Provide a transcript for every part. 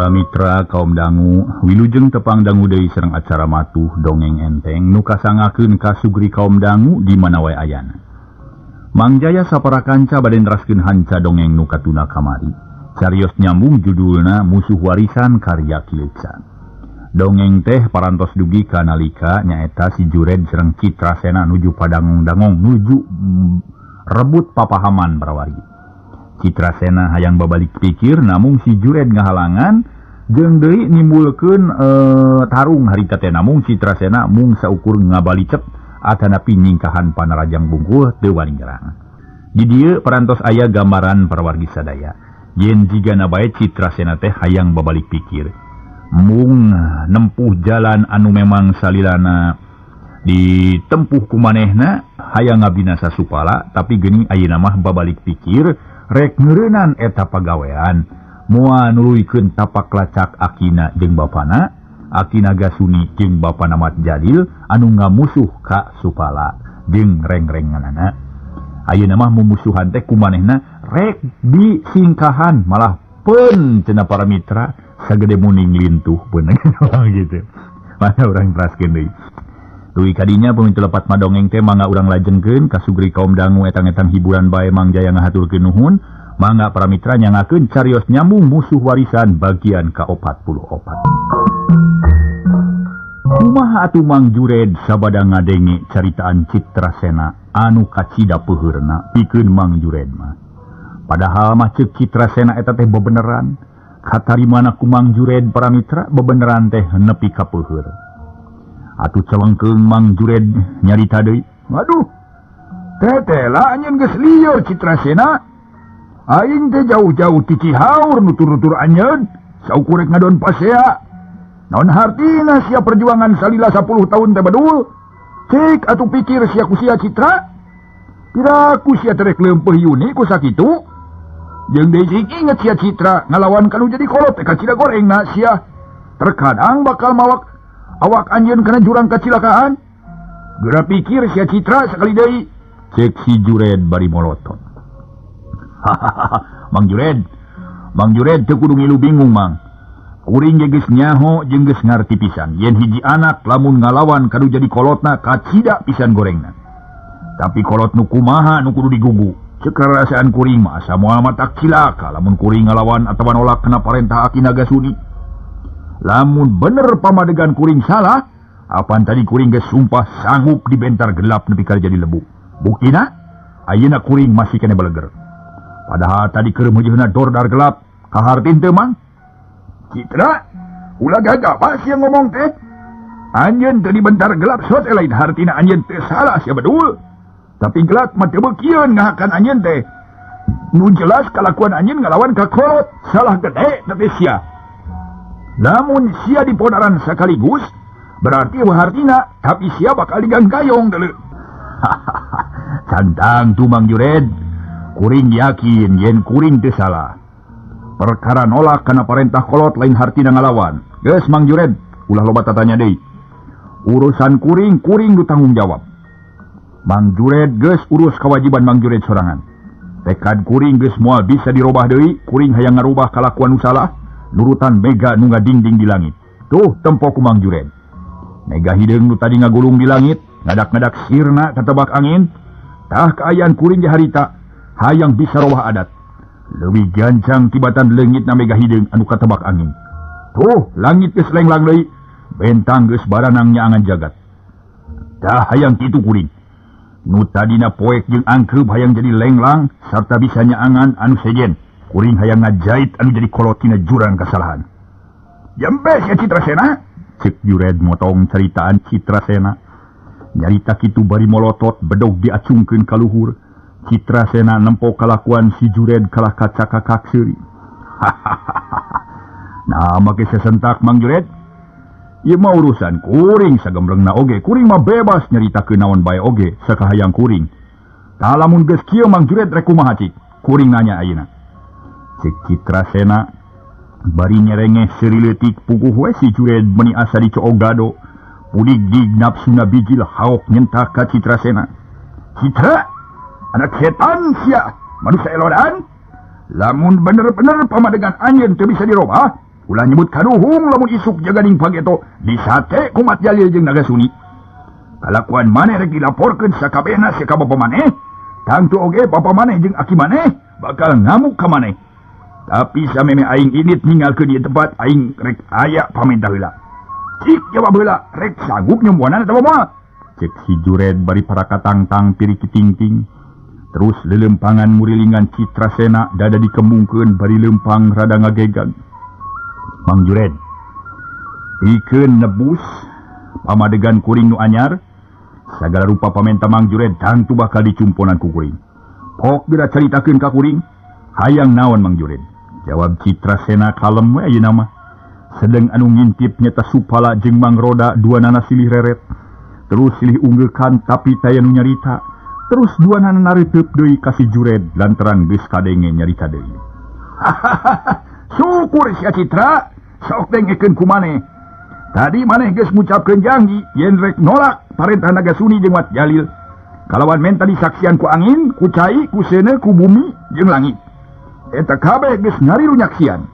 Para mitra kaum dangu wilujeng tepang dangu deui sareng acara matuh dongeng enteng nu kasangakeun ka sugri kaum dangu di mana wae ayana. Mang Jaya sapara kanca bade neraskeun hanca dongeng nu katuna kamari. Carios nyambung judulna Musuh Warisan karya Kileca. Dongeng teh parantos dugi ka nalika nyaeta si Jured sareng Citrasena nuju padangong-dangong nuju rebut papahaman parawargi. Citrasena hayang babalik pikir namung si Jured ngahalangan jeung deui nimbulkeun tarung harita teh namung Citrasena mung saukur ngabalicep atanapi nyingkahan panarajang bungkul teu wani nyerang. Di dieu parantos aya gambaran parawargi sadaya. Yen jigana bae Citrasena teh hayang babalik pikir mung nempuh jalan anu memang salilana ditempuh ku manehna hayang ngabinasa supala tapi geuning ayeuna mah babalik pikir rek ngeureunnan eta pagawean moal nuluykeun tapak lacak akina jeung bapana Aki Nagasuni jeung bapana Mat Jadil anu ngamusuh ka Supala jeung reng-renganana. Ayeuna mah mumusuhan teh ku manehna rek disingkahan malah peun cenah para mitra sagede muning lintuh pun gitu. Mana urang teraskeun deui. Duwi kadinya pamit lepat madongeng teh mangga urang lajengkeun ka sugri kaum dangu etang-etang hiburan bae Mang Jaya ngahaturkeun nuhun. Mangga para mitra nyangakeun carios nyambung Musuh Warisan bagian ka-44. Kumaha atuh Mang Jured sabada ngadenge caritaan Citrasena anu kacida peuheurna pikeun Mang Jured mah. Padahal mah ceuk Citrasena eta teh bebeneran. Katarimana ku Mang Jured para mitra bebeneran teh nepi ka peuheur. Atuh celengkeung Mang Jured nyarita deui. Waduh, tetela anjeun geus lieur Citrasena. Aing teh jauh-jauh ti Cihaur nutur-nutur anjeun saukur rek ngadon pasea. Naon hartina sia perjuangan salila 10 tahun teh bedul? Cik atuh pikir sia ku sia Citra. Piraku sia teh rek leumpeuh Yuni ku sakitu? Jeung deui cik inget sia Citra ngalawan kanu jadi kolot teh kacida gorengna sia. Terkadang bakal mawak awak anjeun kana jurang kacilakaan. Geura pikir sia Citra sakali deui. Cek si Jured bari molotot. Hahaha, Mang Jured. Mang Jured teu kudu ngilu bingung Mang. Kuring ge geus nyaho jeung geus ngarti pisan yen hiji anak lamun ngalawan kadu jadi kolotna kacida pisan gorengna. Tapi kolot nu kumaha nu kudu digugu. Ceuk rarasaan kuring mah asa moal matak cilaka lamun kuring ngalawan atawa nolak kana parentah Aki Nagasuni. Lamun bener pamadegan kuring salah, apan tadi kuring geus sumpah sanggup dibentar gelap nepi ka jadi lebu. Buktina ayeuna kuring masih kene beleger. Padahal tadi keur meujeuhna dordar gelap, kahartin teu Mang? Citra, ulah gagabah sia ngomong teh. Anjeun teu dibentar gelap sot lain hartina anjeun teu salah sia bedul. Tapi gelap mah teu beukieun ngahakan anjeun teh. Nu jelas kalakuan anjeun ngalawan ka kolot, salah gede tapi sia. Lamun sia diponaran sekaligus, berarti hartina tapi sia bakal diganggayong deuleu. Cantang tu Mang Jured. Kuring yakin yen kuring teu salah. Perkara nolak kana parentah kolot lain hartina ngalawan. Geus Mang Jured, ulah loba tatanya deui. Urusan kuring, kuring nu tanggung jawab. Mang Jured geus urus kewajiban Mang Jured sorangan. Tekad kuring geus moal bisa dirobah deui, kuring hayang ngarubah kalakuan nu salah, nurutan mega nu ngadingding di langit. Tuh tempo ku Mang Jured. Mega hideung nu tadi ngagulung di langit, ngadak-ngadak sirna katebak angin. Tah kaayaan kuring ge harita hayang bisa robah adat. Leuwih gancang tibatan leungit na mega hideung anu katebak angin. Tuh langit geus lenglang deui, bentang geus baranang nyaangan jagat. Tah hayang kitu kuring. Nu tadina poek jeung angkeub hayang jadi lenglang sarta bisa nyaangan anu sejen. Kuring hayang ngajait anu jadi kolot tina jurang kasalahan. Jambe sia Citrasena, ceuk Jured motong caritaan Citrasena. Nyarita kitu bari molotot bedog diacungkeun ka luhur. Citrasena nempo kalakuan si Jured kalah kacakakak seuri. Nah make sesentak Mang Jured. Ieu mah urusan kuring sagemblengna oge. Kuring mah bebas nyaritakeun naon bae oge sakahayang kuring. Tah lamun geus kieu Mang Jured rek kumaha cik? Kuring nanya ayeuna. Cek Citrasena bari nyerengeh seuri leutik puguh we si Jured meuni asa dicoog gado. Pudig-dig nafsuna bijil haok nyentak ka Citrasena. Citra, anak setan sia, manusia elodan. Lamun bener-bener pamadegan anjeun teu bisa dirobah, Ulah nyebut kaduhung lamun isuk jagading pageto disate ku Mat Jalil jeung Nagasuni. Kalakuan maneh rek dilaporkeun sakabehna sia ka bapa maneh. Tangtu oge bapa maneh jeung aki maneh bakal ngamuk ka maneh. Tapi sameme aing indit ninggalkeun ieu tempat aing rek aya pamentah heula. Cik jawab heula rek sanggup nyombonan atawa moal. Cek si Jured bari parakatangtang piriki tingting. Terus lelempangan murilingan Citrasena dada dikembungkeun bari lempang rada ngagegang. Mang Jured pikeun nebus pamadegan kuring nu anyar sagala rupa pamenta Mang Jured tangtu bakal dicumponan ku kuring. Pok geura caritakeun ka kuring hayang naon Mang Jured. Jawab Citrasena kalem we ayeuna mah. Sedeng anu ngintip nyata Supala jeung Mang Roda dua nana silih reret. Terus silih unggeukan tapi taya nu nyarita. Terus dua nana nareuteup deui ka si Jured lantaran geus kadenge nyarita deui. Syukur sia Citra, sok dengekeun ku maneh. Tadi maneh geus ngucapkeun janji yen rek nolak parentah Nagasuni jeung Mat Jalil. Kalawan menta disaksian ku angin, ku cai, ku seuneu, ku bumi jeung langit. Eta kabeh geus ngarilu nyaksian.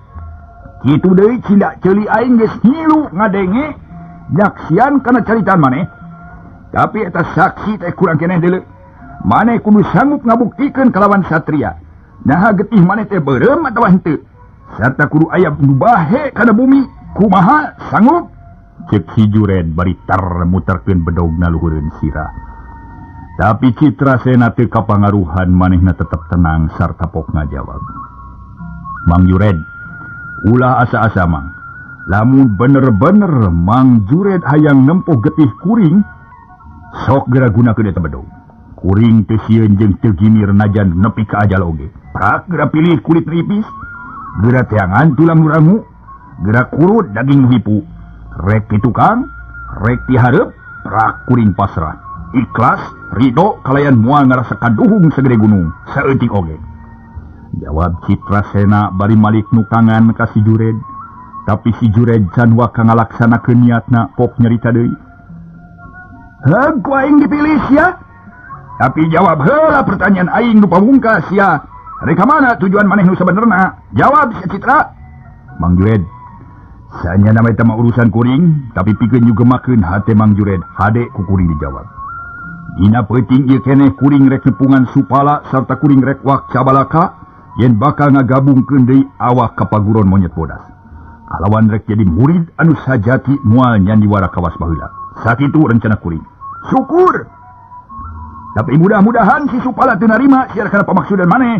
Kitu deui cindak ceuli aing geus ngilu ngadenge nyaksian kana caritaan maneh. Tapi eta saksi teh kurang keneh deuleu. Maneh kudu sanggup ngabuktikeun kalawan satria. Naha getih maneh teh beureum atawa henteu. Sarta kudu aya nu bahe kana bumi. Kumaha sanggup? Cek si Jured bari tar muterkeun bedogna luhureun sirah. Tapi Citrasena teu kapangaruhan manehna tetep tenang sarta pok ngajawab. Mang Jured, ulah asa-asa Mang. Lamun bener-bener Mang Jured hayang nempuh getih kuring, sok geura gunakeun eta bedog. Kuring teu sieun jeung teu gimir najan nepi ka ajal oge. Prak geura pilih kulit ripis, geura teangan tulang nu rangu, geura kurut daging nu hipu. Rek ti tukang, rek ti hareup, prak kuring pasrah. Ikhlas, ridho kalayan moal ngarasa kaduhung sagede gunung, saeutik oge. Jawab Citrasena bari malik nukangan ka si Jured. Tapi si Jured can waka ngalaksanakeun niatna pok nyarita deui. Heug ku aing dipilih sia. Tapi jawab heula pertanyaan aing nu pamungkas sia. Rek ka mana tujuan maneh nu sabenerna? Jawab sia Citra. Mang Jured, sanyana mah eta mah urusan kuring, tapi pikeun nyugemakeun hate Mang Jured hade ku kuring dijawab. Dina peuting ieu keneh kuring rek nepungan Supala sarta kuring rek wak cabalaka yen bakal ngagabungkeun deui awak ka paguron monyet bodas. Kalawan rek jadi murid anu sajati moal nyandiwara kawas baheula. Sakitu rencana kuring. Syukur. Tapi mudah-mudahan si Supala teu narima sia kana pamaksudan maneh.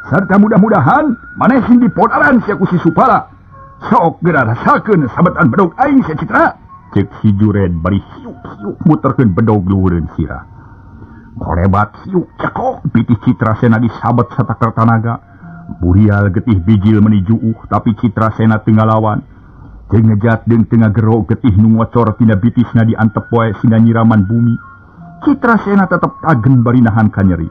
Sarta mudah-mudahan maneh sing dipodaran sia ku si Supala. Sok geura rasakeun sabetan bedog aing sia Citra. Cek si Jured bari hiuk-hiuk muterkeun bedog luhureun sirah. Korebat hiuk cekok pitih Citrasena disabet satakar tanaga. Burial getih bijil meni juuh tapi Citrasena teu ngalawan. Teu ngejat jeung teu ngagero getih nu ngocor tina bitisna diantep wae sina nyiraman bumi. Citrasena tetep tagen bari nahan kanyeri.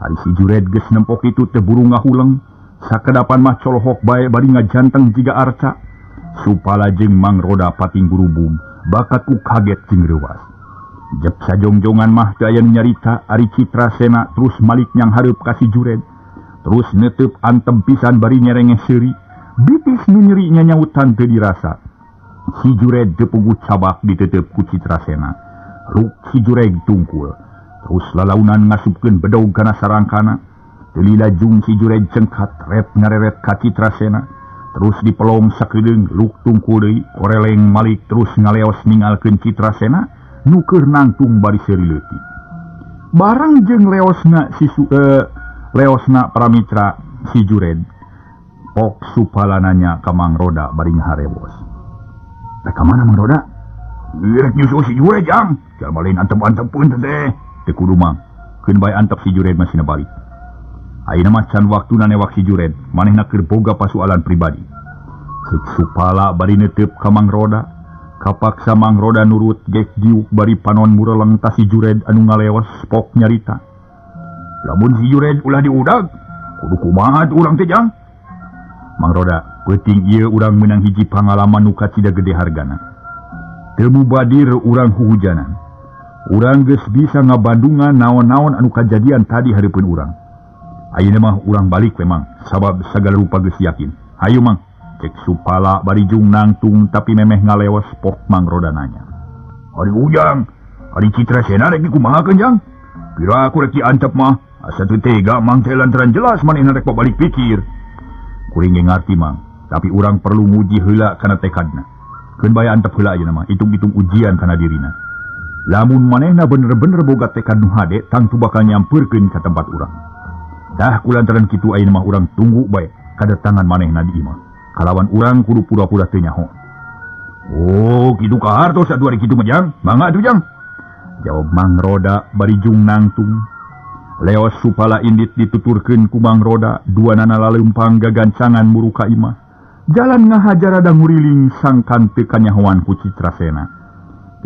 Ari si Jured geus nempo kitu teh buru ngahuleng. Sakedapan mah colohok bae bari ngajanteng jiga arca. Supala jeung Mang Roda pating gurubung, bakat ku kaget jeung reuwas. Jep sajongjongan mah teu aya nu nyarita ari Citrasena terus malik nyang hareup ka si Jured. Terus neteup antem pisan bari nyerengeh seuri. Bitis nu nyeri nyanyautan teu dirasa. Si Jured teu puguh cabak diteteup ku Citrasena. Ruk si Jured tungkul. Terus lalaunan ngasupkeun bedog kana sarangkana. Teu lila jung si Jured cengkat rep ngareret ka Citrasena. Terus dipelong sakedeung luk tungkul deui koreleng malik terus ngaleos ninggalkeun Citrasena nu keur nangtung bari seuri leutik. Barang jeung leosna si leosna paramitra si Jured. Pok Supala nanya ka Mang Roda bari ngaharewos. Rek ka mana Mang Roda? Rek nyusul si Jured jang. Jalma lain antep-antepeun teh. Teu kudu Mang. Keun bae antep si Jured masih balik. Ayeuna mah can waktuna newak si Jured, manehna keur boga pasualan pribadi. Cek Supala bari neuteup ka Mang Roda. Kapaksa Mang Roda nurut gek diuk bari panon mureleng ta si Jured anu ngaleos pok nyarita. Lamun si Jured ulah diudag, kudu kumaha tuh urang teh jang? Mang Roda, peuting ieu urang meunang hiji pangalaman nu kacida gede hargana. Teu mubadir urang huhujanan. Urang geus bisa ngabandungan naon-naon anu kajadian tadi hareupeun urang. Ayeuna mah urang balik we Mang, sabab sagala rupa geus yakin. Hayu Mang, Cek Supala bari jung nangtung tapi memeh ngalewas pok Mang Roda nanya. Ari Ujang, ari Citra Sena rek dikumahakeun Jang? Pira aku rek diantep mah, asa teu tega Mang teh lantaran jelas manehna rek balik pikir. Kuring ge ngarti Mang, tapi urang perlu nguji heula kana tekadna. Keun bae antep heula ayeuna mah, hitung-hitung ujian kana dirina. Lamun manehna bener-bener boga tekad nu hade, tangtu bakal nyampeurkeun ka tempat urang. Dah kulantaran kitu ayeuna mah urang tunggu bae kadatangan manehna di imah. Kalawan urang kudu pura-pura teu nyaho. Oh, kitu kahartos atuh ari kitu mah Jang. Mangga atuh Jang. Jawab Mang Roda bari jung nangtung. Leos Supala indit dituturkeun ku Mang Roda, duanana laleumpang gagancangan muru ka imah. Jalan ngahajar rada nguriling sangkan teu kanyahoan ku Citra Sena.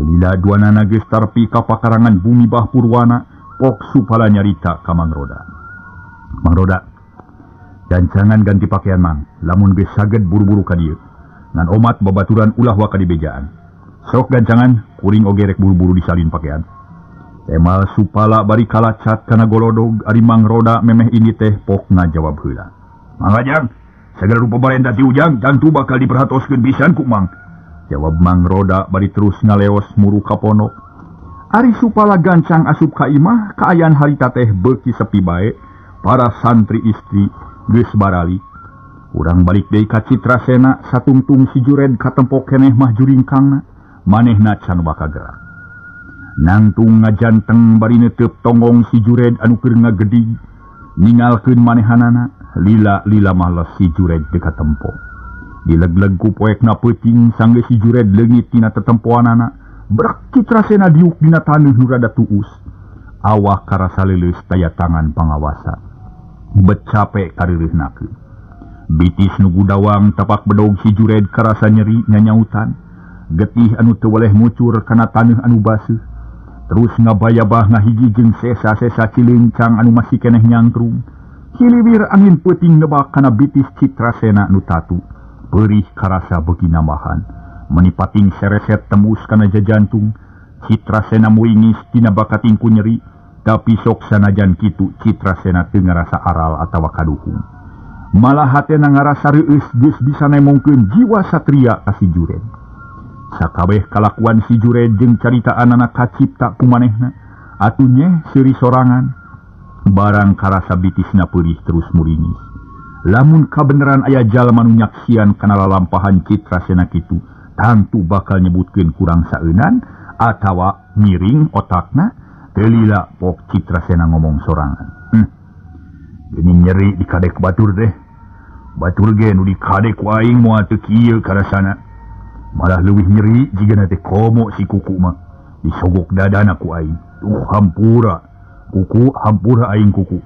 Lila duanana geus tarpi ka pakarangan bumi Bah Purwana, pok Supala nyarita ka Mang Roda. Mang Roda, gancangan ganti pakaian Mang, lamun geus saged buru-buru ka dieu. Ngan omat babaturan ulah waka di bejaan. Sok gancangan, kuring oge rek buru-buru disalin pakaian. Emal Supala bari kalacat kana golodog, ari Mang Roda memeh ini teh pok ngajawab heula. Mangga Jang, sagala rupa barenda ti Ujang, tangtu bakal diperhatoskeun pisan ku Mang. Jawab Mang Roda bari terus ngaleos muru ka pondok. Ari Supala gancang asup ka imah, kaayaan harita teh beuki sepi bae, para santri istri geus baralik. Urang balik deui ka Citra Sena, satungtung si Jured katempok keneh mah juringkangna, manehna can waka gerak. Nangtung ngajanteng bari neuteub tonggong si Jured anu keur ngagedig, ningalkeun manehanana, lila-lila mah les si Jured teu katempo. Dileg-leg ku poekna peuting sanggeus si Jured leungit tina tetempoanana, brek Citra Sena diuk dina taneuh nu rada tuus. Awak karasa leuleus taya tangan pangawasa. Bet cape kareureuhnakeun. Bitis nu gudawang tapak bedog si Jured karasa nyeri nyanyautan. Getih anu teu weleh ngucur kana taneuh anu baseuh. Terus ngabayabah ngahiji jeung sesa-sesa cileungcang anu masih keneh nyangkrung. Hiliwir angin peuting nebak kana bitis Citra Sena nu tatu. Perih karasa beuki nambahan. Menipating sereset tembus kana jajantung. Citra Sena muingis tina bakating ku nyeri. Tapi sok sanajan kitu Citra Sena teu ngarasa aral atawa kaduhung. Malah hatena ngarasa reueus geus bisa nemongkeun jiwa satria ka si Jured. Sakabeh kalakuan si Jured jeung caritaanana kacipta ku manehna, atuh nyeh seuri sorangan. Barang karasa bitisna peurih terus muringis. Lamun kabeneran aya jalma nu nyaksian kana lalampahan Citra Sena kitu, tangtu bakal nyebutkeun kurang saeunan atawa miring otakna. Teu lila pok Citra Sena ngomong sorangan. Geuning nyeri dikadek batur deh. Batur ge nu dikadek ku aing moal teu kieu karasana. Malah leuwih nyeri jigana teh komo si kuku mah. Disogok dadana ku aing. Tuh hampura. Kuku hampura aing kuku.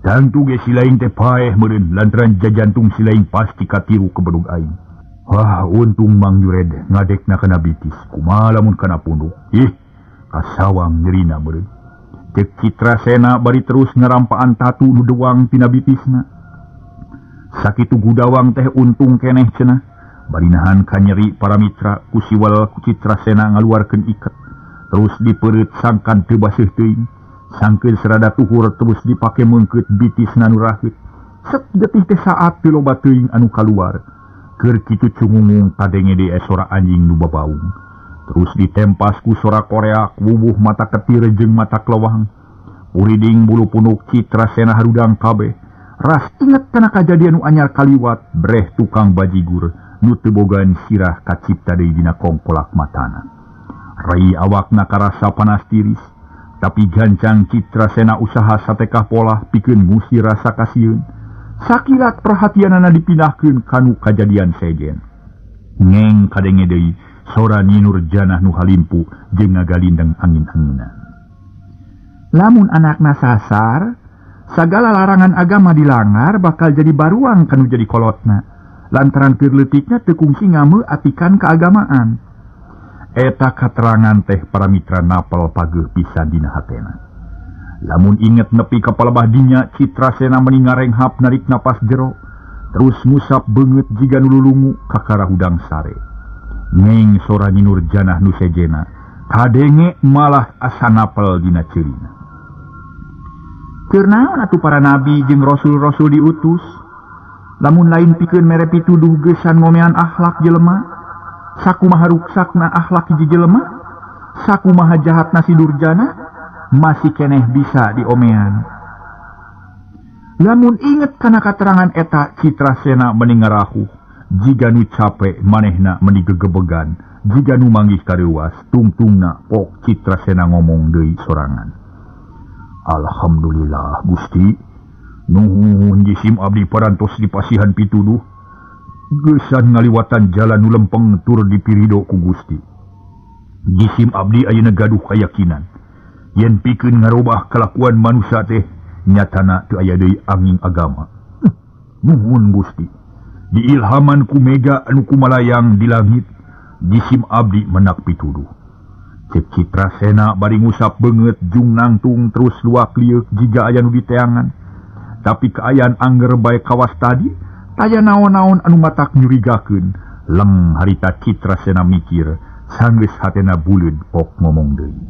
Tangtu ge si laing teh paeh meureun lantaran jajantung si laing pasti katiru kebedug aing. Wah, untung Mang Jured ngadekna kana bitis. Kumaha lamun kana punduk. Ih, kasawang nyerina meureun. Cek Citra Sena bari terus ngarampaan tatu nu dewang tina bitisna. Sakitu gudawang teh untung keneh cenah. Bari nahan kanyeri para mitra ku siwal ku Citra Sena ngaluarkeun iket. Terus dipeureut sangkan teu baseuh teuing. Sangkeun serada tuhur terus dipake meungkeut bitisna nu raheut. Set getih teh saat teu loba teuing anu kaluar. Keur kitu cungungung kadenge deui sora anjing nu babaung. Terus ditempas ku sora koreak wubuh mata ketir jeung mata kelewang. Uriding bulu punuk Citra Sena harudang kabeh. Ras inget kana kajadian nu anyar kaliwat breh tukang bajigur nu teu bogaan sirah kacipta deui dina kongkolak matana. Rai awakna karasa panas tiris, tapi gancang Citra Sena usaha satekah polah pikeun ngusir rasa kasieun. Sakilat perhatianana dipindahkeun kanu kajadian sejen. Ngeng kadenge deui sora Nyi Nurjanah nu halimpu jeung ngagalindeng angin-anginan. Lamun anakna sasar, sagala larangan agama dilanggar bakal jadi baruang kanu jadi kolotna. Lantaran keur leutikna teu kungsi ngameu atikan keagamaan. Eta katerangan teh para mitra napel pageuh pisan dina hatena. Lamun inget nepi ka palebah dinya, Citra Sena meni ngarenghap narik napas jero, terus ngusap beungeut jiga nu lulungu kakara hudang sare. Ngeng sora Nyi Nurjanah nu sejena, kadenge malah asa napel dina ceurina. Keur naon atuh para nabi jeung rasul-rasul diutus? Lamun lain pikeun mere pituduh geusan ngomean akhlak jelema, sakumaha ruksakna akhlak hiji jelema, sakumaha jahatna si durjana, masih keneh bisa diomean. Lamun inget kana katerangan eta Citrasena meni ngarahuh, jiga nu cape manehna meni gegebegan, jiga nu manggih kareuwas, tungtungna pok Citrasena ngomong deui sorangan. Alhamdulillah Gusti, nuhun jisim abdi parantos dipasihan pituduh, geusan ngaliwatan jalan nu lempeng tur dipirido ku Gusti. Jisim abdi ayeuna gaduh kayakinan yen pikeun ngarobah kalakuan manusia teh nyatana teu aya deui angin agama. Nuhun Gusti, diilhaman ku mega anu kumalayang di langit, jisim abdi menak pituduh. Cek Citrasena bari ngusap beungeut jung nangtung terus luak lieuk jiga aya nu diteangan. Tapi kaayaan angger bae kawas tadi taya naon-naon anu matak nyurigakeun. Leng harita Citrasena mikir sanggeus hatena buleud pok ngomong deui.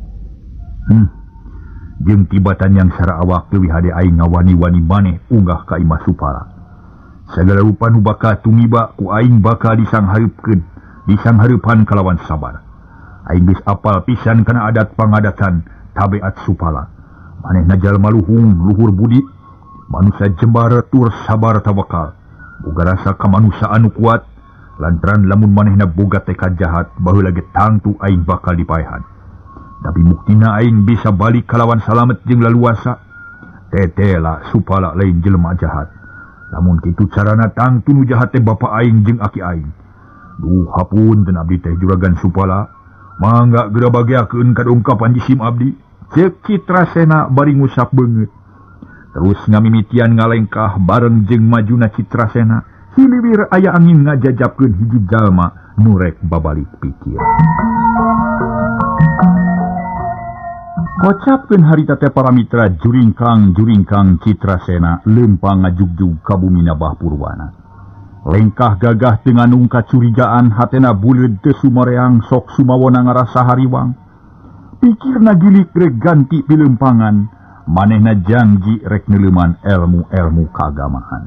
Jeung tibatan yang sara awak leuwih hade aing ngawani-wani maneh unggah ka imah Supala. Sagala rupa nu bakal tumiba ku aing bakal disanghareupkeun, disanghareupan kalawan sabar. Aing geus apal pisan kana adat pangadatan tabiat Supala. Manehna jalma luhung luhur budi, manusia jembar tur sabar tawakal. Boga rasa kamanusiaan nu kuat, lantaran lamun manehna boga tekad jahat baheula ge tangtu aing bakal dipaehan. Tapi muktina aing bisa balik kalawan salamet jeung laluasa. Tetela Supala lain jelema jahat. Lamun kitu carana tangtu nu jahat teh bapa aing jeung aki aing. Duh hapunten abdi teh juragan Supala. Mangga geura bageakeun kadongkapan jisim abdi. Ceuk Citrasena bari ngusap beungeut. Terus ngamimitian ngalengkah bareng jeung majuna Citrasena. Hiliwir aya angin ngajajapkeun hiji jalma nu rek babalik pikir. Kocapkeun harita teh para mitra juringkang-juringkang Citrasena leumpang ngajugjug ka bumi Bah Purwana. Lengkah gagah teu nganung kacurigaan hatena buleud teu sumareang sok sumawona ngarasa hariwang. Pikirna gilik rek ganti pileumpangan, manehna janji rek neuleuman elmu-elmu kaagamaan.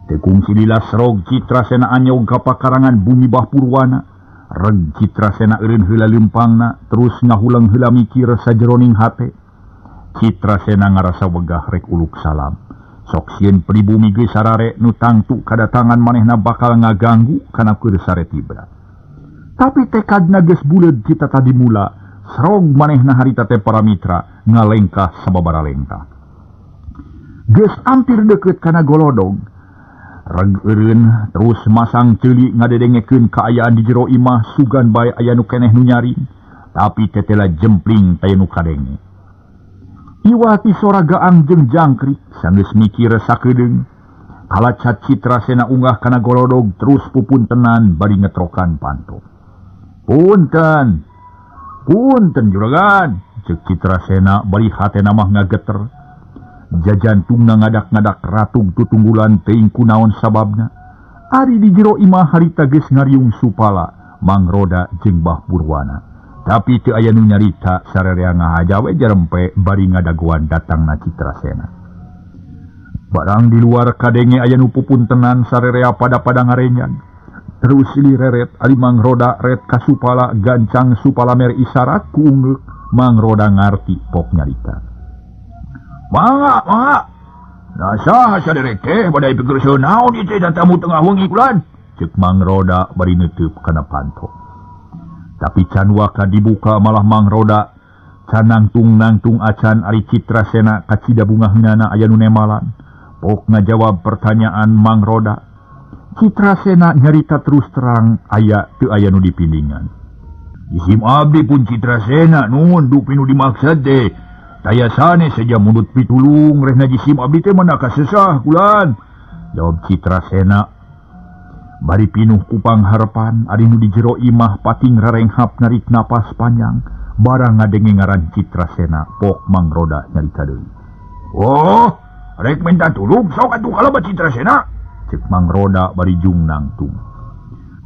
Teu kungsi lila serog Citrasena anyog ka pakarangan bumi Bah Purwana. Reg Citrasena eureun heula leumpangna terus ngahuleng heula mikir sajeroning hate. Citrasena ngarasa wegah rek uluk salam. Sok sieun pribumi geus sarare nu tangtu kadatangan manehna bakal ngaganggu kana keur sare tibra. Tapi tekadna geus buleud kita tadi mula, serog manehna harita teh para mitra ngalengkah sababara lengkah. Geus ampir deukeut kana golodog. Reg eureun terus masang ceuli ngadedengekeun kaayaan di jero imah sugan bae aya nu keneh nu nyaring, tapi tetela jempling taya nu kadenge. Iwati sora gaang jeung jangkrik sanggeus mikir sakedeung. Kalacat Citrasena unggah kana golodog terus pupuntenan bari ngetrokan panto. Punten, punten juragan, ceuk Citrasena bari hatena mah ngageter. Jajantungna ngadak-ngadak ratug tutunggulan teuing kunaon sababna. Ari di jero imah harita geus ngariung Supala, Mangroda jeung Bah Purwana. Tapi teu aya nu nyarita sarerea ngahaja we jarempe bari ngadagoan datangna Citrasena. Barang di luar kadenge aya nu pupuntenan sarerea pada-pada ngarenyag. Terus lireret ari Mangroda ret ka Supala gancang Supala mere isarat ku ungeuk. Mangroda ngarti pok nyarita. Mangga, mangga. Nah, saha saderek teh badai pikir naon ieu teh tamu tengah wengi kulan. Ceuk Mangroda bari neuteub kana panto. Tapi can waka dibuka malah Mangroda can nangtung-nangtung acan ari Citrasena kacida bungaheunana aya nu nemalan. Pok ngajawab pertanyaan Mangroda. Citrasena nyarita terus terang aya teu aya nu dipindingan. Jisim abdi pun Citrasena nuhun dupi nu dimaksud teh. Taya sanes saja mundut pitulung rehna jisim abdi teh mana kasesah kulan. Jawab Citrasena bari pinuh kupang harepan ari nu di jero imah pating rarenghap narik napas panjang barang ngadenge ngaran Citrasena pok Mangroda nyarita deui. Oh, rek minta tulung sok atuh kalabat Citrasena, ceuk Mangroda bari jung nangtung.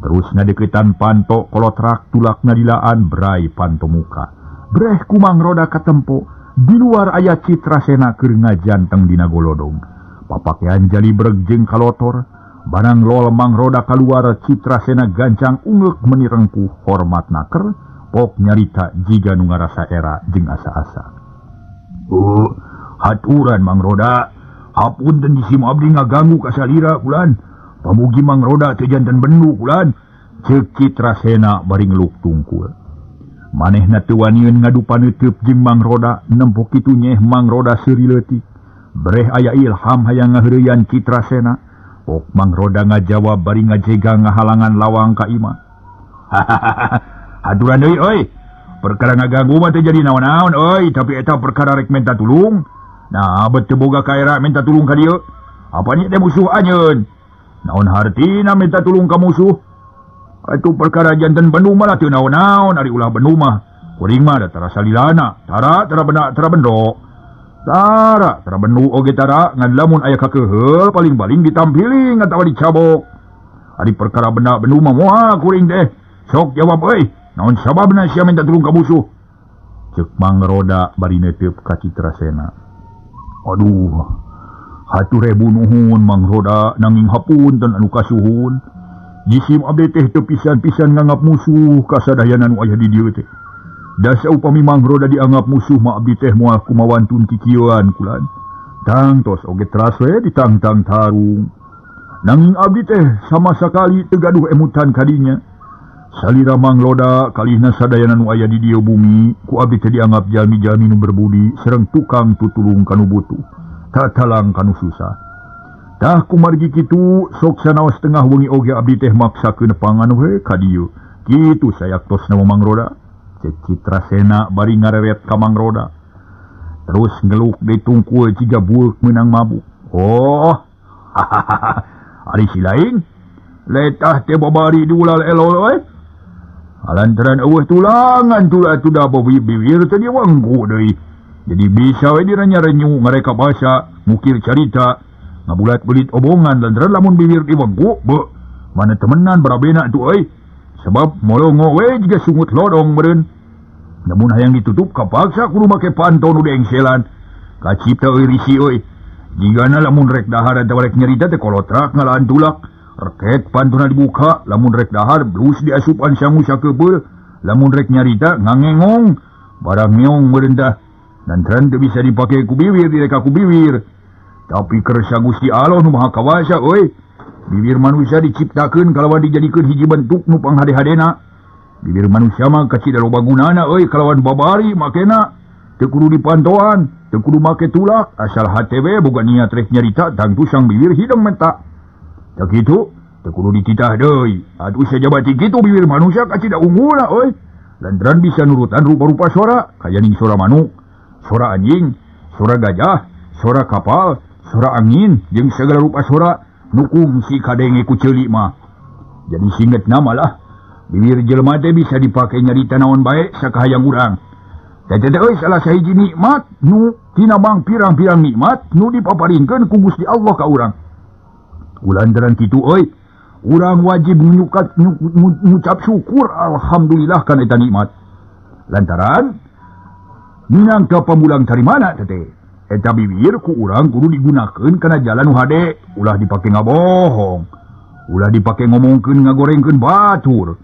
Terus ngadeukeutan panto kolotrak tulakna dilaan brai panto muka. Breh ku Mangroda katempo. Di luar aya Citrasena keur ngajanteng dina golodog. Papakean jalibreg jeung kalotor, barang lol Mang Roda kaluar Citrasena gancang ungeuk meuni rengkuh hormat naker, pok nyarita jiga nu ngarasa era jeung asa-asa. Haturan Mang Roda, hapunten jisim abdi ngaganggu ka salira kulan. Pamugi Mang Roda teu janten bendu kulan. Ceuk Citrasena bari ngeluk tungkul. Manehna teu waniun ngadu paneuteub jeung Mang Roda, nempo kitu nyeh Mang Roda seuri leutik. Breh aya ilham hayang ngaheureyan Citrasena. Pok Mang Roda ngajawab bari ngajega ngahalangan lawang ka imah. Haturan deui euy. Perkara ngaganggu mah teu jadi naon-naon euy, tapi eta perkara rek menta tulung. Nah, bet teu boga kaera minta tulung ka dieu. Apa nya teh musuh anjeun? Naon hartina minta tulung ka musuh? Atuh perkara janten bendu mah teu naon-naon, ari ulah bendu mah. Kuring mah da tara salilana, tara tara benda tara bendo. Tara tara bendu oge tara, ngan lamun aya kakeuheul paling-paling ditampiling atawa dicabok. Ari perkara benda bendu mah moal kuring teh. Sok jawab euy, naon sababna sia minta tulung ka musuh? Ceuk Mang Roda bari neuteup ka Citrasena. Aduh, hatur ribu nuhun Mang Roda, nanging hapunten anu kasuhun. Jisim abdi teh teu pisan-pisan nganggap musuh ka sadayana nu aya di dieu teh. Da saupami Mang Roda dianggap musuh mah abdi teh moal kumawantun kikieuan kulan. Tangtos oge teras we ditangtang tarung. Nanging abdi teh sama sakali teu gaduh emutan kadinya. Salira Mang Roda kalihna sadayana nu aya di dieu bumi, ku abdi teh dianggap jalmi-jalmi nu berbudi sareng tukang tutulung kanu butuh, tatalang kanu susah. Tah kumargi kitu sok sanaos tengah wengi oge abdi teh maksakeun pangan we ka dieu. Kitu sayaktosna Mang Roda. Cek Citrasena bari ngareret ka Mang Roda. Terus ngeluk deui tungkul jiga bueuk meunang mabuk. Oh, ari si lain letah teh babari diulal elol we. Lantaran eueuh tulangan tulah tudah bibir teh wengku deui. Jadi bisa we direnya-renyu ngareka basa, mukir carita, ngabulat-belit obongan lantaran lamun bibir diwengku, be mana temenan barabena tuh euy. Sebab molongo we jiga sungut lodong meureun. Namun hayang ditutup kapaksa kudu make panto nu diengselan. Kacipta euy risi euy. Jigana lamun rek dahar atawa rek nyarita teh kolotrak ngalaan tulak. Reket pantuna dibuka, lamun rek dahar blus diasupan sangu sakebeul, lamun rek nyarita ngangengong, barang ngeong meureun tah. Lantaran teu bisa dipake ku bibir, direka ku bibir. Tapi kersa Gusti Allah nu Maha Kawasa euy. Bibir manusia diciptakeun kalawan dijadikeun hiji bentuk nu panghade-hadena. Bibir manusia mah kacida loba gunana euy kalawan babari makena. Teu kudu dipantoan, teu kudu make tulak, asal hate we boga niat rek nyarita tangtu sang bibir hidung menta. Tak kitu, teu kudu dititah deui. Atuh sajabati kitu bibir manusia kacida unggulna euy. Lantaran bisa nurutan rupa-rupa sora, kaya ning sora manuk, sora anjing, sora gajah, sora kapal, sora angin, jeung segala rupa sora nu kungsi kadenge ku ceuli mah. Jadi singetna malah bibir jelema teh bisa dipake nyarita naon bae sakahayang urang. Teh teh euy salah sahiji nikmat nu tina mang pirang-pirang nikmat nu dipaparinkeun ku Gusti Allah ka urang. Ulantaran kitu euy, urang wajib ngucap syukur alhamdulillah kana eta nikmat. Lantaran minangka pamulang tarimana teh eta bibir ku urang kudu digunakeun kana jalan nu hade, ulah dipake ngabohong, ulah dipake ngomongkeun ngagorengkeun batur,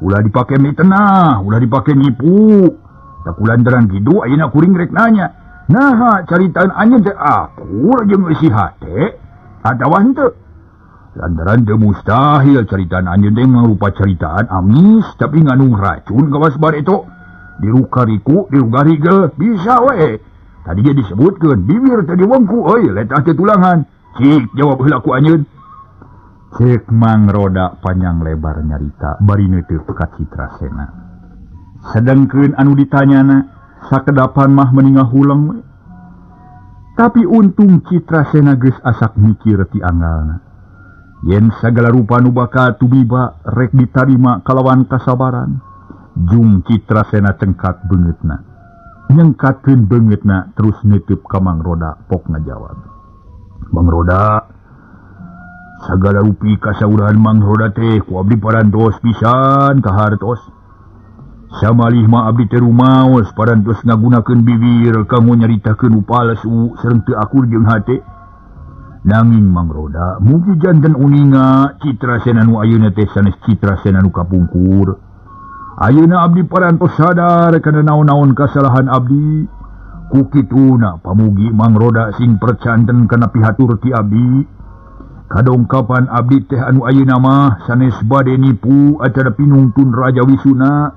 ulah dipake mitenah, ulah dipake nipu. Tak kulantaran kitu ayeuna kuring rek nanya, naha caritaan anjeun teh akur jeung eusi hate atawa henteu? Lantaran teu mustahil caritaan anjeun teh mangrupa caritaan amis tapi ngandung racun kawas bareto. Dirukariku, dirugarigel bisa we. Tadi ge disebutkeun bibir teh diwengku euy letah teh tulangan. Cik jawab heula ku anjeun. Cek Mang Roda panjang lebar nyarita bari neuteuk ka Citrasena. Sedengkeun anu ditanyana sakedapan mah meuni ngahuleng we. Tapi untung Citrasena geus asak mikir ti anggalna. Yen sagala rupa nu bakal tumiba rek ditarima kalawan kasabaran. Jung Citrasena cengkat beungeutna. Nyengkatkeun beungeutna terus neuteub ka Mang Roda pok ngajawab. Mang Roda, sagala rupi kasaurahan Mang Roda teh ku abdi parantos pisan kahartos. Samalih mah abdi teh rumaos parantos ngagunakeun bibir kanggo nyaritakeun nu palsu sareng teu akur jeung hate. Nanging Mang Roda mugi janten uninga Citrasena nu ayeuna teh sanes Citrasena nu kapungkur. Ayeuna abdi parantos sadar kana naon-naon kasalahan abdi. Ku kituna pamugi Mang Roda sing percanten kana pihatur ti abdi. Kadongkapan abdi teh anu ayeuna mah sanes bade nipu acara pinungtun Raja Wisuna.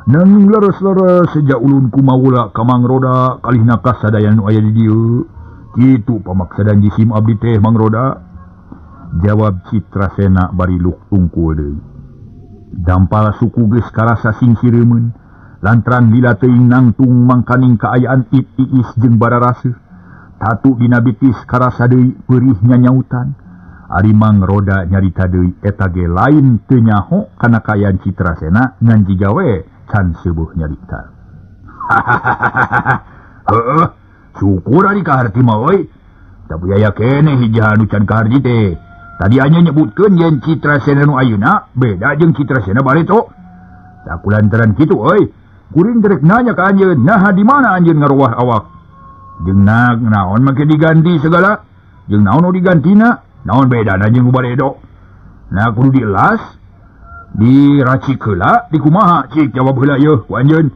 Nanging leres-leres seja ulun kumawula ka Mang Roda kalihna kasadaya nu aya di dieu. Kitu pamaksadan jisim abdi teh Mang Roda. Jawab Citrasena bari luk tungkul deui. Dampal suku geus karasa sing sireumeun lantaran lila teuing nangtung mangkaning kaayaan it iis jeung bararaseuh. Tatu dina bitis karasa deui peurih nyanyautan. Ari Mang Roda nyarita deui eta ge lain teu nyaho kana kaayaan Citrasena ngan jiga we can seueuh nyarita. Heueuh, syukur ari kaharti mah euy. Tapi aya keneh hiji anu can kaharti teh. Tadi anya nyebutkeun yen Citrasena nu ayeuna beda jeung Citrasena bareto. Tah kulantaran kitu euy, kuring rek nanya ka anjeun, naha di mana anjeun ngaruah awak? Jeung naon make diganti segala? Jeung naon nu digantina? Naon bedana jeung nu baredo? Nah kudu dielas, diracik heula, dikumaha cik jawab heula yeuh ku anjeun.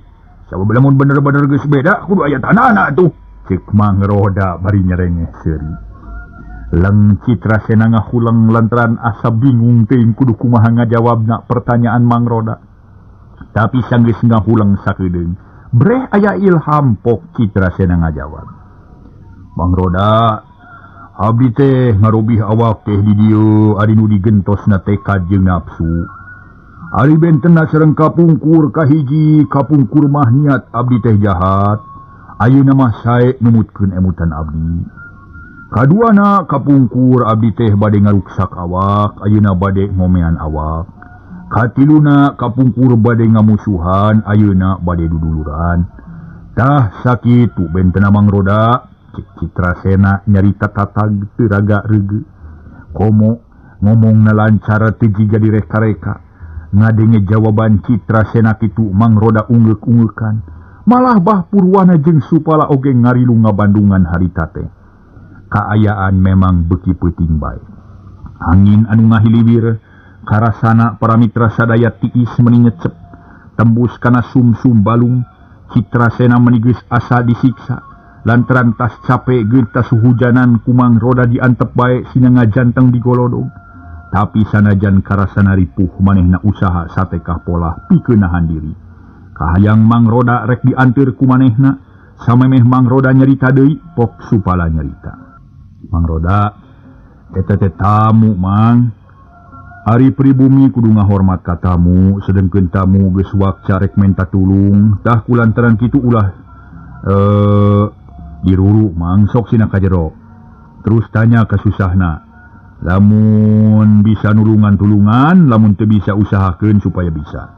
Sabab lamun bener-bener geus beda kudu aya tandana atuh. Cek Mang Roda bari nyerengeh seuri. Leng Citrasena ngahuleng lantaran asa bingung teuing kudu kumaha ngajawabna pertanyaan Mang Roda. Tapi sanggeus ngahuleng sakedeung, breh aya ilham pok Citrasena ngajawab. Mang Roda, abdi teh ngarobih awak teh di dieu ari nu digentosna tekad jeung nafsu. Ari bentenna sareng kapungkur kahiji kapungkur mah niat abdi teh jahat. Ayeuna mah sae numutkeun emutan abdi. Kaduana kapungkur abdi teh bade ngaruksak awak, ayeuna bade ngomean awak. Katiluna kapungkur bade ngamusuhan, ayeuna bade duduluran. Tah sakitu bentena Mang Roda. Cek Citrasena nyarita tatag teu raga reugeu. Komo ngomongna lancar teu jiga direka-reka. Ngadenge jawaban Citrasena kitu Mang Roda ungeuk-ungeukan. Malah Bah Purwana jeung Supala oge ngarilu ngabandungan harita teh. Kaayaan memang beuki peuting bae. Angin anu ngahiliwir karasana para mitra sadaya tiis meuni nyecep. Tembus kana sumsum balung, Citrasena meuni geus asa disiksa. Lantaran tas cape geus hujanan ku Mang Roda diantep bae sina ngajanteng di golodog. Tapi sanajan karasana ripuh manehna usaha satekah polah pikeun nahan diri. Kahayang Mang Roda rek dianteur ku manehna, samemeh Mang Roda nyarita deui, pok Supala nyarita. Mang Roda, eta teh tamu Mang. Ari pribumi kudu ngahormat ka tamu, sedengkeun tamu geus wakca rek menta tulung. Tah kulantaran kitu ulah diruru Mang, sok sina ka jero. Terus tanya kasusahna. Lamun bisa nulungan tulungan, lamun teu bisa usahakeun supaya bisa.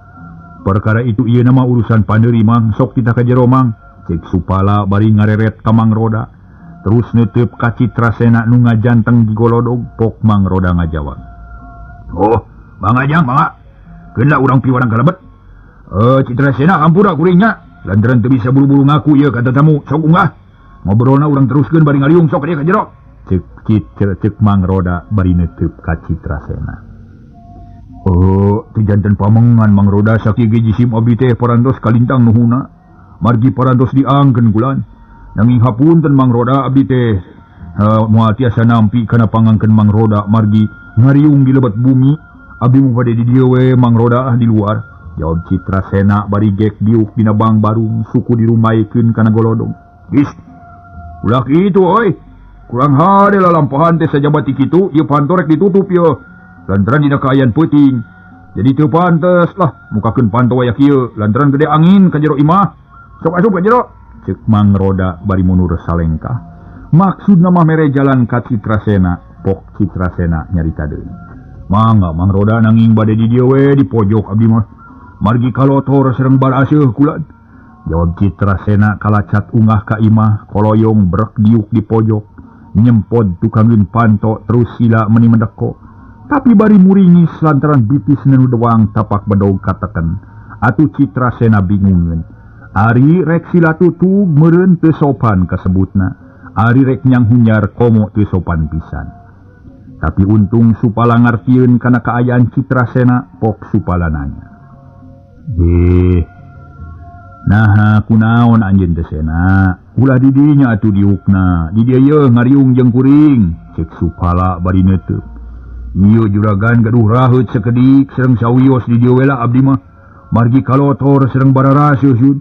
Perkara itu ieu nama urusan pandeuri Mang, sok titah ka jero Mang. Cek Supala bari ngareret ka Mang Roda. Terus neuteub ka Citrasena nu ngajanteng di golodog, pok Mang Roda ngajawab. Oh, Mang Ajang, mangga. Keun lah urang piwarang ka lebet. Citrasena hampura kuring nya. Lantaran teu bisa buru-buru ngaku ieu ka tatamu, sok unggah. Ngobrolna urang teruskeun bari ngariung sok ka dieu ka jero. Cek cek Mang Roda bari neuteub ka Citrasena. Oh, teu janten pamengan Mang Roda sakieu ge jisim abdi teh parantos kalintang nuhuna. Margi parantos diangkeun kulan. Nanging hapunten Mang Roda abdi teh moal tiasa nampi kana pangangkeun Mang Roda margi ngariung di lebet bumi. Abdi mah bade di dieu we Mang Roda di luar. Jawab Citrasena bari gek diuk dina bang barung suku dirumaikeun kana golodong. Geus. Ulah kitu euy. Kurang hade lalampahan teh sajabati kitu ieu panto rek ditutup ieu. Lantaran dina kaayaan peuting. Jadi teu pantes lah mukakeun panto waya kieu lantaran gede angin ka jero imah. Sok asup ka jero. Ceuk Mang Roda bari mundur salengkah. Maksudna mah mere jalan ka Citrasena, pok Citrasena nyarita deui. Mangga Mang Roda nanging bade di dieu we di pojok abdi mah. Margi kalotor sareng baraseuh kulan. Jawab Citrasena kalacat ungah ka imah, koloyong brek diuk di pojok. Nyempod tukangeun panto terus sila meuni mendeko. Tapi bari muringis lantaran bitis nu dewang tapak bedog kateken. Atuh Citrasena bingungeun. Ari rek sila tutug meureun teu sopan kasebutna. Ari rek nyanghunyar komo teu sopan pisan. Tapi untung Supala ngartieun kana kaayaan Citrasena pok Supala nanya. Naha kunaon anjeun teh Sena? Ulah di dinya atuh diukna. Di dieu yeuh ngariung jeung kuring. Cek Supala bari neuteuk. Ieu juragan gaduh raheut sakedik sareng sawios di dieu we lah abdi mah. Margi kalotor sareng bararaseuh yun.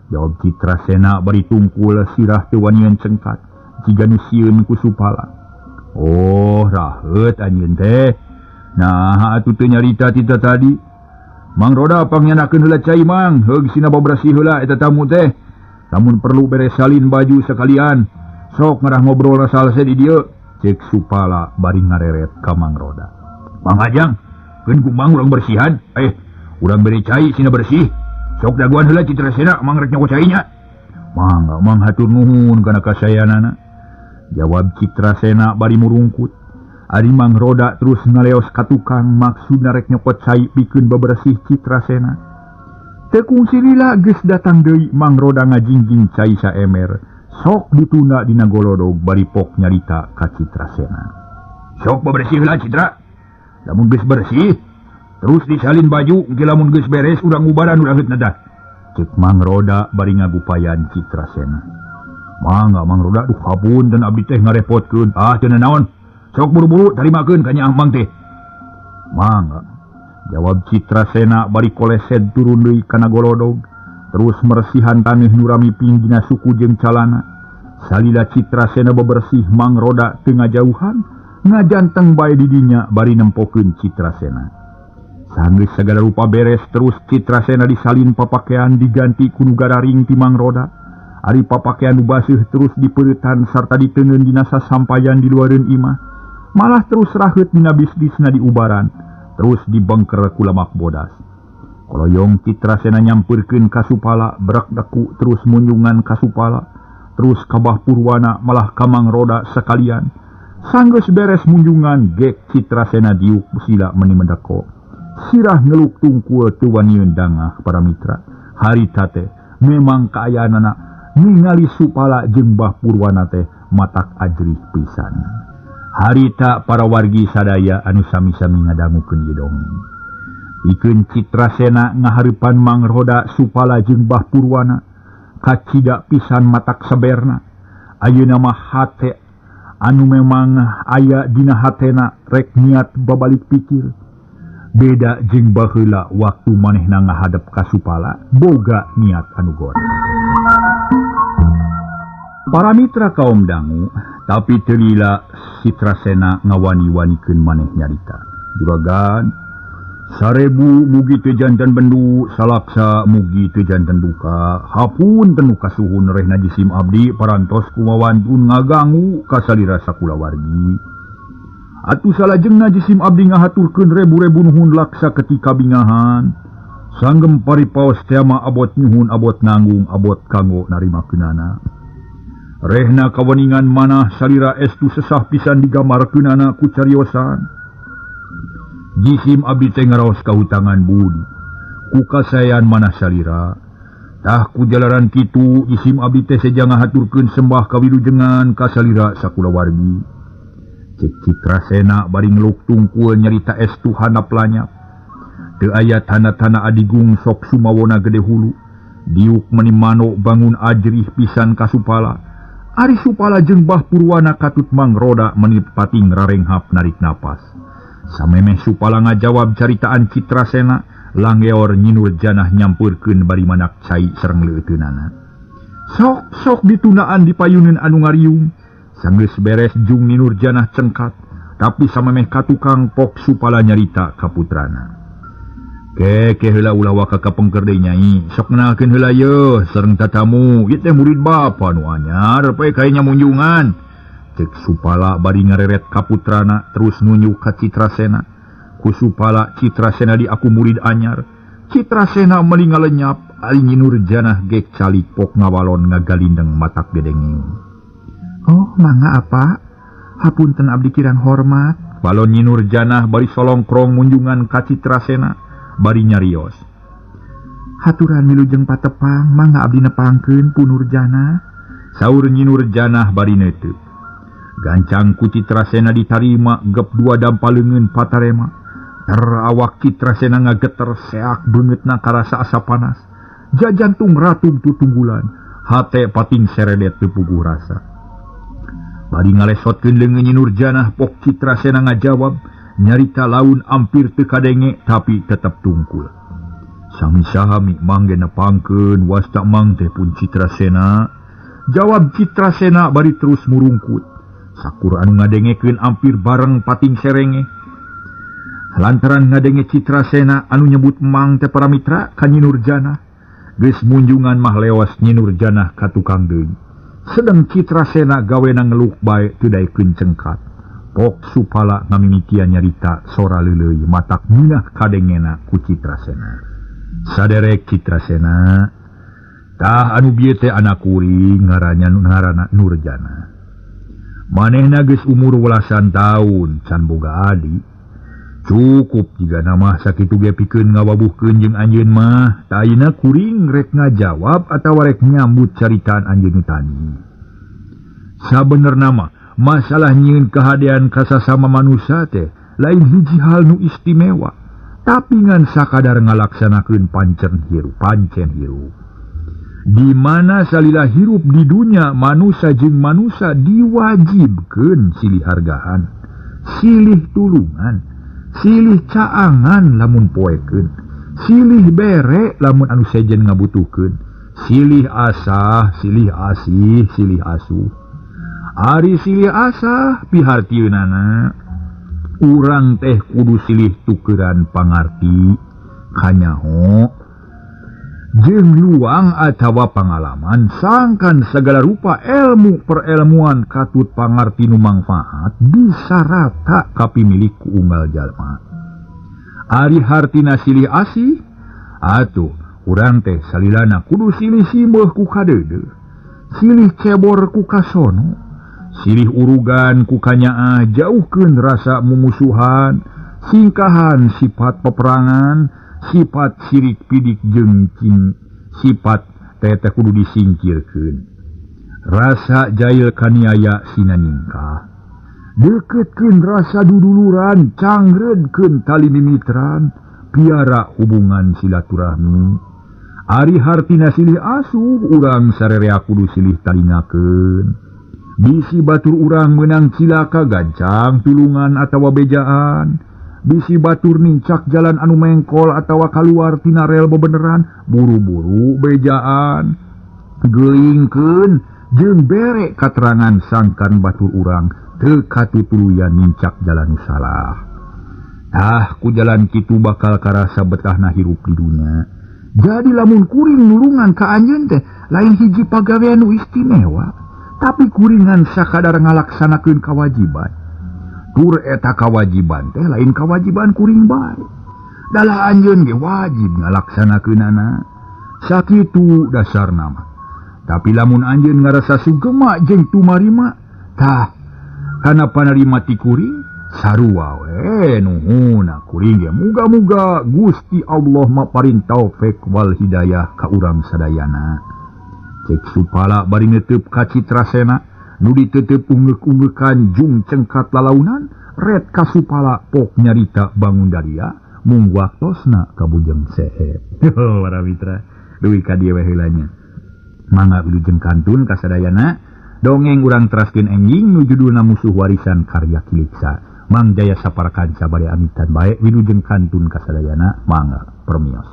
Jawab Citrasena bari tungkul sirah teu wanian cengkat. Jiga nu sieun ku Supala. Oh, raheut anjeun teh. Naha atuh teu nyarita tita tadi. Mang Roda pangnyandakeun heula cai Mang, heug sina babrasih heula eta tamu teh. Lamun perlu beres salin baju sekalian. Sok ngarah ngobrol salse di dieu. Cek Supala bari ngareret ka Mang Roda. Mang Ajang, keun ku Mang urang bersihan. Urang bere cai sina bersih. Sok daguan heula Citrasena Mang rek nyokot cai nya. Mangga Mang hatur nuhun kana kasayanana. Jawab Citrasena bari murungkut. Ari Mang Roda terus ngaleos ka tukang maksudna rek nyokot cai pikeun bebersih Citrasena. Teu kungsi lila geus datang deui Mang Roda ngajingjing cai saemer. Sok ditunda dina golodog bari pok nyarita ka Citrasena. Sok bebersih heula Citra. Lamun geus bersih terus disalin baju engke lamun geus beres urang ubaran urang heutna dah. Cek Mang Roda bari ngagupayan Citrasena. Mangga Mang Roda duh hapunten abdi teh ngarepotkeun. Ah teu naon. Sok buru-buru tarimakeun ka nyaah Mang teh. Mangga. Jawab Citrasena bari kolesed turun deui kana golodog. Terus meresihan taneuh nu rami pinggina suku jeung calana. Salila Citrasena bebersih Mang Roda teu ngajauhan, ngajanteng bae di dinya bari nempokeun Citrasena. Sanggeus sagala rupa beres terus Citrasena disalin papakean diganti ku nu gararing ti Mang Roda. Ari papakean nu baseuh terus dipeuretan sarta diteungeun dina sasampayan di luareun imah. Malah terus raheut dina bisnisna di ubaran, terus dibengker ku lamak bodas. Koloyong Citrasena nyampeurkeun ka Supala, berak daku terus munjungan ka Supala, terus ka Bah Purwana malah ka Mang Roda sekalian. Sanggeus beres munjungan gek Citrasena diuk sila meni mendeko. Sirah ngeluk tungkul teu waniun dangah para mitra. Harita teh memang kaayaanana ningali Supala jeung Bah Purwana teh matak ajrih pisan. Harita para wargi sadaya anu sami-sami ngadangukeun ieu dongeng. Pikeun Citrasena ngahareupan Mang Roda Supala jeung Bah Purwana kacida pisan matak saberna. Ayeuna mah hate anu memang aya dina hatena rek niat babalik pikir. Beda jeung baheula waktu manehna ngahadep ka Supala boga niat anu goreng. Para mitra kaum dangu, tapi teu lila Citrasena ngawani-wanikeun maneh nyarita. Juragan, sarebu mugi teu janten bendu, salaksa mugi teu janten duka. Hapunten nu kasuhun rehna jisim abdi parantos kumawantun ngagangu ka salira sakulawargi. Atuh salajengna jisim abdi ngahaturkeun rebu-rebu nuhun laksa ketika bingahan. Sanggem paripaos teh mah abot nyuhun abot nanggung abot kanggo narimakeunana. Rehna kaweningan manah salira estu sesah pisan digamarkeunana ku cariosan. Jisim abdi teh ngaraos kahutangan budi. Ku kasayan manah salira. Tah ku jalaran kitu jisim abdi teh seja ngahaturkeun sembah kawilujengan ka salira sakulawargi. Cek Citrasena bari ngeluk tungkul nyarita estu handap lanyap. Teu aya tanda-tanda adigung sok sumawona gede hulu. Diuk meni manuk bangun ajrih pisan ka Supala. Ari Supala jeung Bah Purwana katut Mang Roda meni pating rarenghap narik napas. Samemeh Supala ngajawab caritaan Citrasena, langgeor Nyi Nurjanah nyampeurkeun bari manak cai sareng leuteunana. Sok-sok ditundaan dipayuneun anu ngariung. Sanggeus beres jung Nyi Nurjanah cengkat, tapi samemeh ka tukang pok Supala nyarita ka putrana. Keke heula ulah waka ka pengker deui nyai, sok ngenalkeun heula yeuh sareng tatamu, ieu teh murid bapa nu anyar poe kae nya munjungan. Cek Supala bari ngareret ka putrana terus nunjuk ka Citrasena. Ku Supala Citrasena di aku murid anyar. Citrasena meuli ngalenyap, ari Nyi Nurjanah gek calik pok ngawalon ngagalindeng matak gedenging. Oh, mangga apa? Hapunten abdi kirang hormat. Balon Nyi Nurjanah bari solongkrong munjungan ka Citrasena. Bari nyarios. Haturan wilujeng patepang mangga abdi nepangkeun Punurjana. Saur Nyi Nurjanah bari neuteup. Gancang ku Citrasena ditarima gep dua dampal leungeun patarema. Ter awak Citrasena ngageter seak beungeutna karasa asa panas. Jajantung ratung tutunggulan, hate pating seredet teu puguh rasa. Bari ngalesotkeun leungeun Nyi Nurjanah pok Citrasena ngajawab, nyarita laun ampir teu kadenge tapi tetep tungkul. Sami sahami mang ge nepangkeun wasta mang teh pun Citrasena. Jawab Citrasena bari terus murungkut. Sakur anu ngadengekeun ampir bareng pating serenge. Lantaran ngadenge Citrasena anu nyebut mang teh para mitra ka Nyi Nurjanah. Geus munjungan mah lewas Nyi Nurjanah ka tukang deui. Sedeng Citrasena gawena ngeluk bae teu daekeun cengkat. Pok Supala ngamimitian nyarita sora leuleuy matak minah kadengena ku Citrasena. Saderek Citrasena, tah anu bieu teh anak kuring ngaranna ngaranna Nurjana. Manehna geus umur welasan taun can boga adi. Cukup jigana mah sakitu ge pikeun ngawabuhkeun jeung anjeun mah. Tah ayeuna kuring rek ngajawab atawa rek nyambut caritaan anjeun nu tadi. Sabenerna mah masalah nyieun kahadean ka sasama manusia teh lain hiji hal nu istimewa, tapi ngan sakadar ngalaksanakeun pancen hirup. Di mana salila hirup di dunya manusia jeung manusia diwajibkeun silih hargaan, silih tulungan, silih caangan lamun poekeun, silih bere lamun anu sejen ngabutuhkeun, silih asah, silih asih, silih asuh. Ari silih asah pihartieunana urang teh kudu silih tukeran pangarti kanyaho jeung luang atawa pangalaman sangkan segala rupa ilmu perelmuan katut pangarti nu mangfaat bisa rata kapimilik ku unggal jalma. Ari hartina silih asih atuh urang teh salilana kudu silih simeuh ku kadeudeuh, silih cebor ku kasono, silih urugan ku kanyaah, jauhkeun rasa mumusuhan, singkahan sifat peperangan, sifat sirik pidik jeung sifat teh kudu disingkirkeun. Rasa jail kaniaya sina nyingkah, deuketkeun rasa duduluran, cangreudkeun tali mimitran, piara hubungan silaturahmi. Ari hartina silih asuh urang sarerea kudu silih talingakeun. Bisi batur urang meunang cilaka gancang tulungan atawa bejaan. Bisi batur nincak jalan anu mengkol atawa kaluar tina rel bebeneran, buru-buru bejaan. Geulingkeun jeung bere katerangan sangkan batur urang teu katutuluyan nincak jalan nu salah. Tah ku jalan kitu bakal karasa betahna hirup di dunya. Jadi lamun kuring nulungan ka anjeun teh lain hiji pagawean nu istimewa, tapi kuringan sakadar ngalaksanakeun kawajiban. Tur eta kawajiban teh lain kawajiban kuring bae. Dalah anjeun ge wajib ngalaksanakeunana. Sakitu dasarna mah. Tapi lamun anjeun ngarasa sugema jeung tumarima, tah kana panarima ti kuring sarua we nuhunna kuring ge muga-muga Gusti Allah maparin taufik wal hidayah ka urang sadayana. Cek Supala bari neuteub ka Citrasena nu ditetep ungeuk-ungeukan jung cengkat lalaunan ret ka Supala pok nyarita bangun daria mung waktosna ka Bujeng Seep. Para mitra duwi ka dieu we heula nya. Mangga wilujeng kantun kasadayana dongeng urang teraskeun enjing nu judulna Musuh Warisan karya Kiliksa. Mang Jaya sapara kanca bade amitan bae wilujeng kantun kasadayana mangga permios.